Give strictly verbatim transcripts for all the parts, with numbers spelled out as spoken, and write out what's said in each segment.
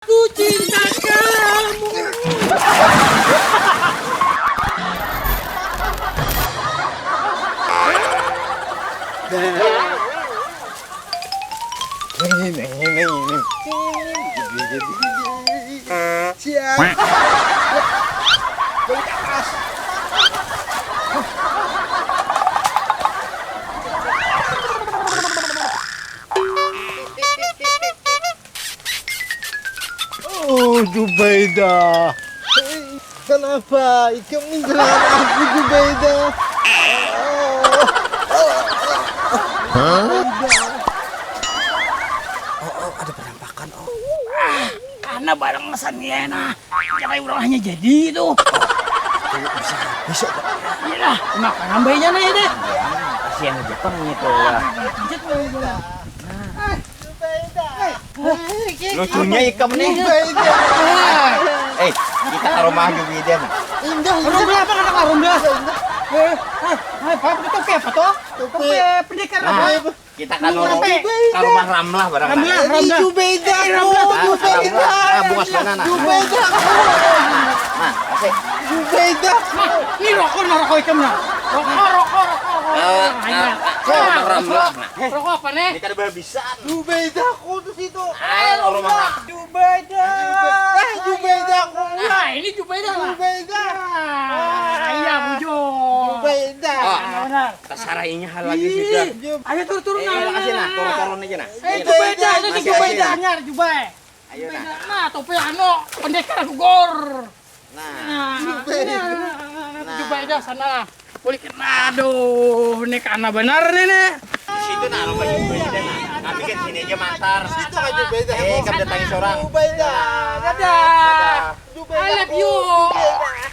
Ku cinta kamu. Siap. Balik atas. Oh, Jubaidah. Kenapa ikam meninggalkan aku, Jubaidah? Hah? Jubaidah. Oh, oh, ada penampakan, oh. Ah, karena barang mesan ya, nah. Jangan orang hanya jadi itu. Bisa besok, Pak. Iya lah, makan nambahnya nih deh. Kasihan aja, Bang, gitu lah. Lanjut, Bang. Nah. Lucunya ikam nih. Indah, indah. Eh, kita ke rumah Jubaidah, nah. Indah, indah. Rumah apa, anak rumah? Indah, indah. Eh, eh, eh, apa itu, topi apa tuh? Topi. Topi pendekar apa? Nah, kita kan ke rumah Ramlah barang. Ramlah, nah. Ramlah. Jubaidah, eh, Ramlah. Nah, Jubaidah. Ramlah. Nah, bungas mana, nah? Jubaidah. Nah, asik. Jubaidah. Nah, ini rokok, nah, rokok ikam, nah. Rokok, rokok, rokok, rokok. Eh, nah, eh, iya. Eh, ke rumah Ramlah, nah. Rokok apa nih? Ini kada bahabisan. Jubaidah, aku tuh situ. Ayo, rumah. Jubaidah. Eh, Jubaidah, aku. Nah, ini Jubaidah lah. Jubaidah. Nah, iya, bujur. Jubaidah. Ah, benar. Tasarainya hal lagi sudah. Ih, ayo turun, turun, eh, nah, makasih, nah, nah, turun, turun aja, nah. Eh, ayo, Jubaidah, nah, ini masih, Jubaidah, masih, nah. Nyar, Jubai. Ayo, nah. Nah, topi anu, pendekar gugur. Nah. Nah, Jubaidah. Nah, nah, nah, nah, nah. Jubaidah sana. Boleh kena, aduh, ini kana benar nih, nih. Di situ, nah, rumah Jubaidah, nah. Tapi kan sini aja mantar. Situ aja Jubaidah. Eh, kan datangi seorang. Jubaidah. Dadah. Dadah. Jubaidah. I love you. Jubaidah.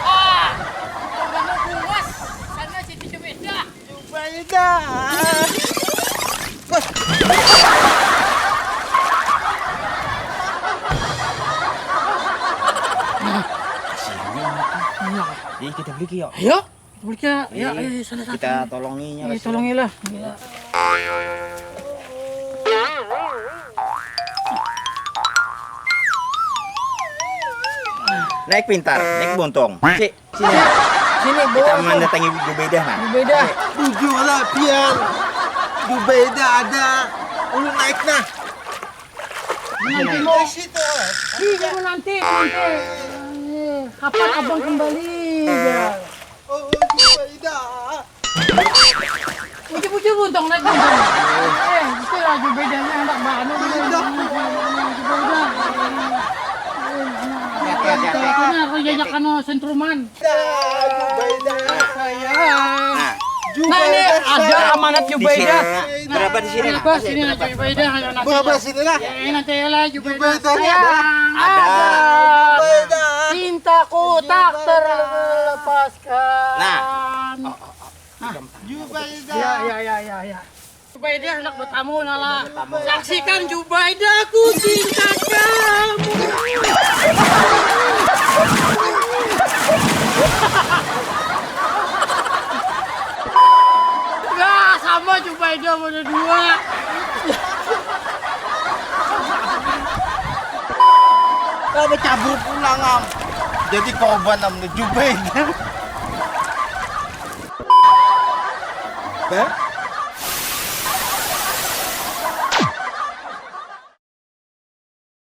Ah, rumahmu luas. Sana jadi sepeda. Jubaidah. Wah. Nah, kasihannya anak tuh. Iya. Jadi kita beli, yuk. Ayo. Balik ya, ya, iya, eh, sana, sana. Kita tolonginya, iya, kasih. Tolongilah. Iya. Naik pintar, naik buntung. Cik, sini. Sini, kita buntung. Mendatangi Jubaidah, nah. Jubaidah. Bujurlah, pian. Jubaidah ada. Ulu naik, nah. Nanti lo. Di situ. Di situ nanti, nanti. Kapan abang kembali? Ya. Oh, Jubaidah. Puji-puji buntung naik buntung. Eh, itu lah Jubaidahnya anak baru. Jubaidah. Jubaidah. Hati-hati, hati-hati. Aku jajak anu sentruman. Jubaidah, Jubaidah sayang. Nah, ini ada amanat Jubaidah. Di sini. Berapa di sini, nah? Berapa sini, Jubaidah? Ayo, nanti. Berapa sini lah? Ya, nanti lah, Jubaidah. Jubaidah. Sayang. Ada. Jubaidah. Cintaku tak terlepaskan. Nah. Oh, oh, oh. Nah. Jubaidah. Ya, ya, ya, ya, ya. Jubaidah hendak bertamu, nala. Saksikan Jubaidah, ku cinta kamu. Lah, sama Jubaidah, mana dua. Lah, bercabur pulang, am. Jadi korban, am, Jubaidah. Hah?